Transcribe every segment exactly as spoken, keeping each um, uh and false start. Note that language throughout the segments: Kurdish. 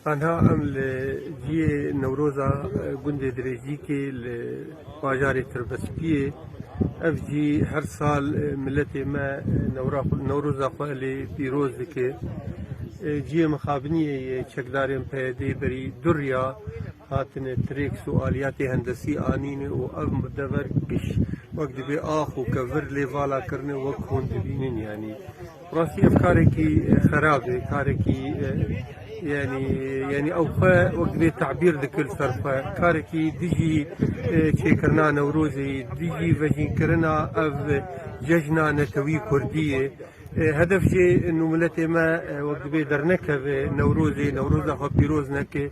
Anha em li ciyê Newroza, e, gundê Dirêjîkê li bajarê Tirbespiyê. Ev cî her sal, e, miletê me, e, Newra-, Newroza xwe lê pîroz dike. E, ciyê mixabiniyê yê çekdarên P Y D'ê berî du riya hatine tirêks û aliyatê hendesî anîne û ev dever giş wek dibê ax û kevir lê vala kirine wek hûn dibînin, yanî. Rastî ev karekî, e, xerab e, karekî, e, yanî, yanî ew xwe wek divê tabîr dikir ser xwe. Karekî dijî, e, çêkirina Newrozê, dijî vejînkirina ev cejna netewî kurdî ye. E, hedef jê nû miletê me, e, wek divê dernekeve Newrozê, Newroza xwe pîroz neke.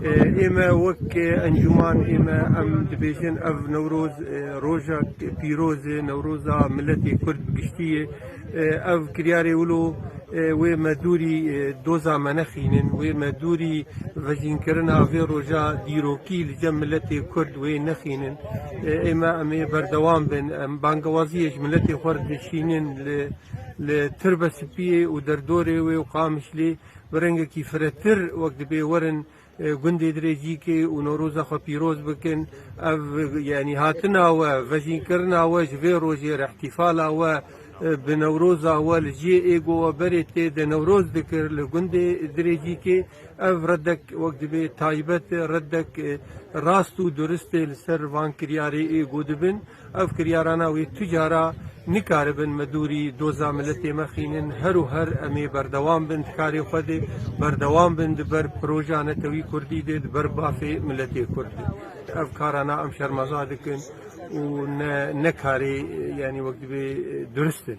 E, ê me wek, e, encûman ê me em dibêjin ev Newroz, e, rojek pîroz e, Newroza miletê Kurd bi giştî ye. E, ev kiryarê wilo, e, wê me dûrî, e, doza me nexînin, wê me dûrî vejînkirina vê roja dîrokî li cem miletê Kurd wê nexînin. E, ê me em ê berdewam bin, em bangewaziyê ji miletê xwe re dişînin li, li Tirbespiyê û derdorê wê û Qamişlê bi rengekî firehtir wek dibê werin, e, gundê Dirêjîkê û Newroza xwe pîroz bikin. Ev, yanî hatina we, vejînkirina we ji vê rojê re, îhtîfala we, e, bi Newroza we li cihê êgo we berê tê de Newroz dikir li gundê Dirêjîkê. Ev redek wek dibê taybet e, redek, e, rast û durist e li ser van kiryarê êgo dibin. Ev kiryarana wê tu cara nikaribin me dûrî doza miletê me xînin. Her û her em ê berdewam bin di karê xwe de, berdewam bin di ber proja netewî kurdî de, di ber bafê miletê kurd de. Ev karana em şermeza dikin û ne, ne karê, yanî wek dibê, durist e.